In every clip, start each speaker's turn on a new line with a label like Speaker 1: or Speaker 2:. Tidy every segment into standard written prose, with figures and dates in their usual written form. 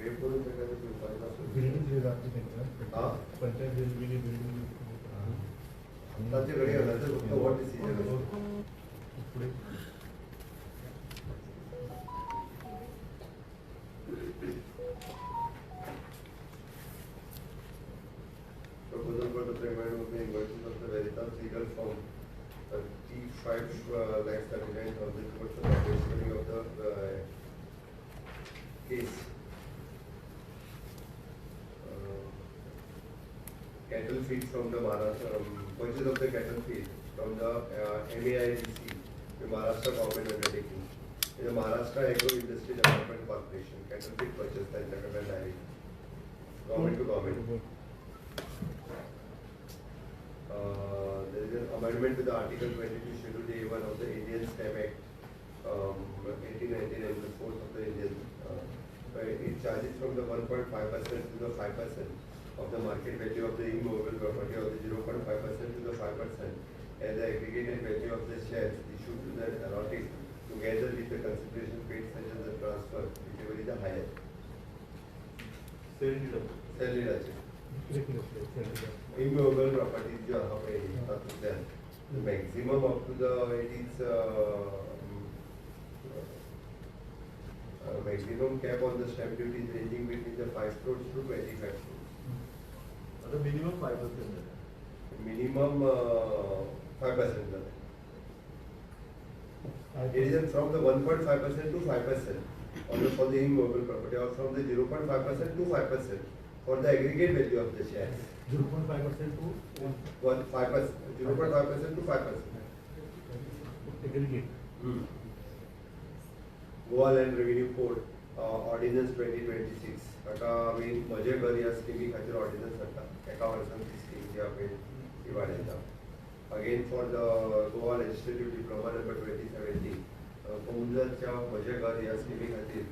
Speaker 1: वेव करून ताका दिवपाचें.
Speaker 2: बिल्डींग जे जाता तांकां पंचायत बिल्डींग
Speaker 1: ताचे कडेन घालायचो फक्त हो डिसिजन
Speaker 2: फुडें.
Speaker 1: Proposal for the payment of the invoices of the Veritas legal firm, 35,39,000 towards the publishing of the case. Cattle feed from the Maharashtra, purchase of the cattle feed from the MAIDC, the Maharashtra government undertaking. In the Maharashtra Agro Industry Development Corporation, cattle feed purchase त्यांच्याकडे direct, government to government. There is an amendment to the Article 22, Schedule A1 of the Indian Stamp Act, 1899, the fourth of the Indian. It charges from the 1.5% to the 5% of the market value of the immovable property, or the 0.5% to the 5% as the aggregated value of the shares issued to the allotted, together with the consideration paid such as the transfer, whichever is the higher.
Speaker 2: Sale deed.
Speaker 1: Sale deed. Immovable properties ज्यो आहा पळय तातूंतल्यान maximum up to the it is maximum cap on the stamp duty is ranging between the 5 crores to 25 crores.
Speaker 2: आता minimum 5% जालें.
Speaker 1: Minimum 5% जालें. It is from the 1.5% to 5% on the, for the immovable property, or from the 0.5% to 5% for the aggregate value of the shares.
Speaker 2: 0.5% to
Speaker 1: 1.5%, 0.5% to 5%.
Speaker 2: Aggregate.
Speaker 1: Goa Land Revenue Code Ordinance 2026. ताका आमी म्हजें घर ह्या स्किमी खातीर ordnance हाडटा. एका वर्सान ती स्कीम जी आहा पळय ती वाडयता. Again for the Goa Legislative Diploma number 2017, कोमुनिदादच्या म्हजें घर ह्या स्किमी खातीर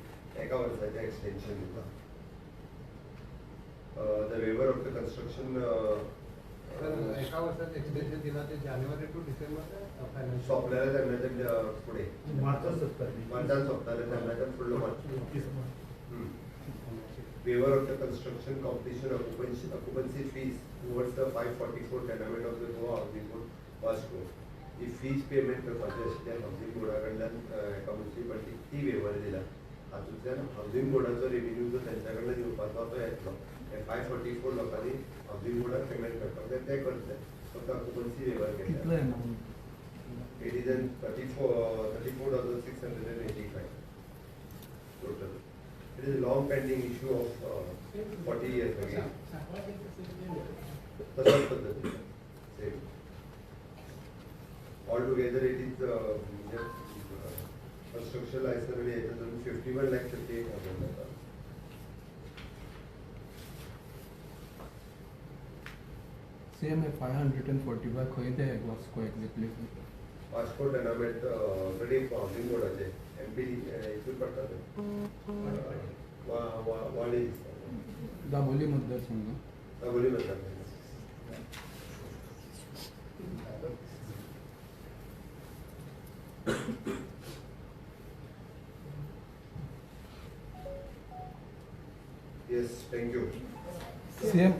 Speaker 1: एका वर्साचें एक्सटेन्शन दिता. The waiver of the construction
Speaker 3: एका वर्साचें एक्सटेन्शन दिला ते जानेवारी टू डिसेंबर फायनान्शियल
Speaker 1: सोंपलेलें तेन्नाच्यान फुडें
Speaker 2: मार्चान सोंपता.
Speaker 1: मार्चान सोंपतालें तेन्नाच्यान फुडलो मार्च. Waiver of the construction completion occupancy fees towards the 544 tenement of the Goa Housing Board Vasco. The fees payment करपाची आशिल्ली हावसिंग बोर्डा कडल्यान एका म्युनिसिपालिटीक ती वेवर दिला. हातूंतल्यान हावसिंग बोर्डाचो रेवेन्यू जो तेंच्या कडल्यान येवपाचो तो येतलो. 544 लोकांनी हावसिंग बोर्डाक पेमेंट करपाक जाय तें करतले. फक्त ऑक्युपन्सी वेवर केल्या. It is an 34,685 total. It is a long pending issue of 40 years again. तशाच पद्दतीन same. All together it is construction licence आनी हेच्या धरून 51,58,000 जाता.
Speaker 4: सेम 545 खंय ते Vasco exactly?
Speaker 1: Vasco tenement already housing बोर्डाचे एम पी हितून पडटा ते वाणी दिसता.
Speaker 4: दाबोली मतदारसंघ.
Speaker 1: दाबोली मतदारसंघ. Yes, thank you.
Speaker 4: Same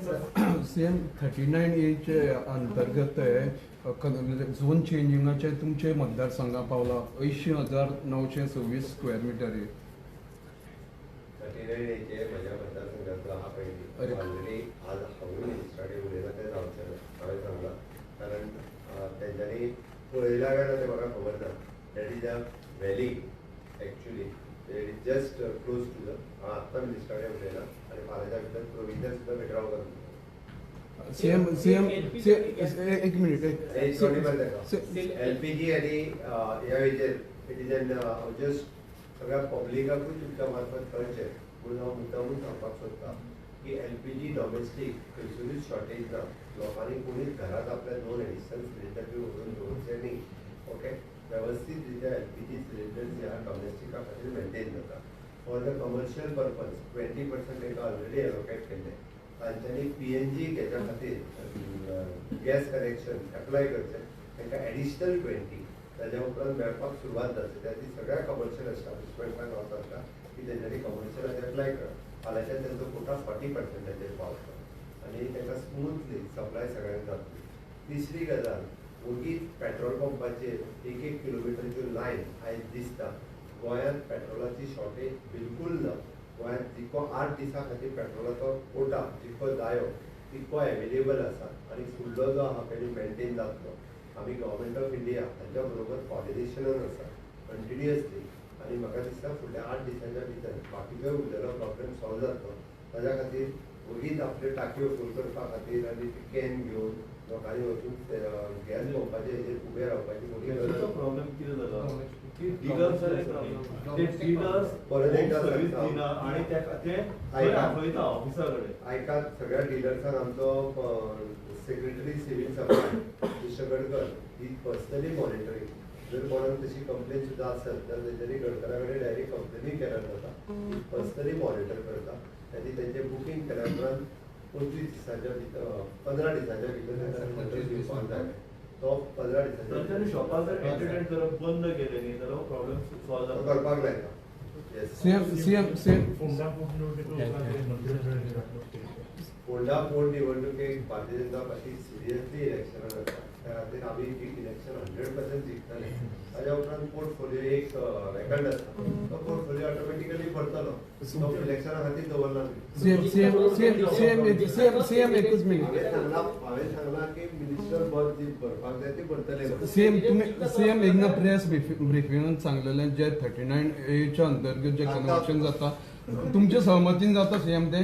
Speaker 4: 39 एचे अंतर्गत झोन चेंजिंगाचे तुमचे मतदारसंघा पावला 80,926 स्क्वेअर मिटर.
Speaker 1: 39 एचे म्हज्या मतदारसंघातलो आहा पयलीं ऑलरेडी आज हांवूय मिनिस्टरा कडेन उलयलां तें जावचें ना हांवें सांगलां, कारण तेंच्यांनी पळयलां काय ना तें म्हाका खबर ना. That is a valley actually, it is just close to the. हांव आत्तां मिनिस्टरा कडेन उलयलां आनी फाल्यांच्या भितर प्रोविजन सुद्दां विड्रॉ करून.
Speaker 4: सेम सेम एक मिनिट.
Speaker 1: एल पी जी आनी ह्या हेजेर it is an just सगळ्या पब्लिकाकूय तुमच्या मार्फत कळचें म्हणून हांव मुद्दामून सांगपाक सोदतां की एल पी जी डॉमेस्टीक खंयसरूच शॉर्टेज ना. लोकांनी कोणीच घरांत आपल्या 2 एडिशनल सिलिंडर बी व्हरून दवरचे न्ही. ओके, वेवस्थीत रित्या एल पी जी सिलिंडर जे आहा डॉमेस्टिका खातीर मेंटेन जाता. फॉर the commercial purpose 20% तांकां ऑलरेडी एलोकेट केल्लें. तांच्यांनी पी एन जी हेच्या खातीर गॅस कनेक्शन एप्लाय करचें, तांकां एडिशनल 20 ताज्या उपरांत मेळपाक सुरवात जातली. त्या खातीर सगळ्या कमर्शियल एस्टाब्लिशमेंटाक हांव सांगता की तेंच्यांनी कमर्शियलाक एप्लाय करात. फाल्यांच्यान तांचो कोटा 40%चेर पावतलो आनी तांकां स्मुथली सप्लाय सगळ्यांक जातली. तिसरी गजाल, वगीत पेट्रोल पंपाचेर 1-1 किलोमिटरच्यो लायन आयज दिसता. गोंयांत पेट्रोलाची शॉर्टेज बिलकूल ना. गोंयांत जितको 8 दिसां खातीर पेट्रोलाचो कोटा जितको जायो तितको एवेलेबल आसा आनी फुडलो जो आहा पळय मेंटेन जातलो. आमी गव्हर्मेंट ऑफ इंडिया हांच्या बरोबर कॉर्डिनेशनान आसा कंटिन्युअसली आनी म्हाका दिसता फुडल्या 8 दिसांच्या भितर बाकीचो उरलेलो प्रॉब्लेम सॉल्व जातलो. ताज्या खातीर वगीत आपल्यो टाकयो फूल करपा खातीर आनी can घेवन लोकांनी वचून गॅस पंपाचे हेजेर उबे रावपाची मोठी गरज.
Speaker 5: प्रॉब्लेम कितें जाला की डिलर्स ते डिलर्स
Speaker 1: परत एकदा
Speaker 5: सर्वीस दिना आनी ते आपयता ऑफिसा कडेन.
Speaker 1: आयकात, सगळ्या डिलर्सांक आमचो secretary civil supply mister Gadkar he personally monitoring. जर कोणाक तशी कंप्लेन सुद्दां आसत जाल्यार तेंच्यांनी गडकरा कडेन डायरेक्ट कंप्लेनूय केल्यार जाता. पर्सनली मॉनिटर करता आनी तेंचें बुकींग केल्या उपरांत 25 दिसांच्या भितर 15 दिसांच्या भितर तांकां दिवपाक जाय. तो 15 दिसांच्या
Speaker 5: शॉपार जर एंटरटेन करप बंद केलें न्ही जाल्यार प्रॉब्लेम सॉल्व जाता.
Speaker 1: करपाक लायता.
Speaker 4: CM CM CM
Speaker 1: Ponda पोटनिवडणुकेक Bharatiya Janata party seriously इलेक्शनान आसा. त्या खातीर आमी इलेक्शन 100% जिखतले. ताज्या उपरांत पोर्टफोलियो एक वेकंट आसा, तो पोर्टफोलियो ऑटोमॅटिकली भरतलो. तो इलेक्शना खातीर दवरला.
Speaker 4: CM CM CM CM CM CM एकच मिनिट.
Speaker 1: हांवें सांगलां की मिनिस्टर पद जी भरपाक जाय ती भरतले.
Speaker 4: सीएम तुमी सीएम एकदा प्रेस ब्रिफिंगान सांगलेलें जे 39 एच्या अंतर्गत जे कन्वर्शन जाता तुमच्या सहमतीन जाता सीएम ते?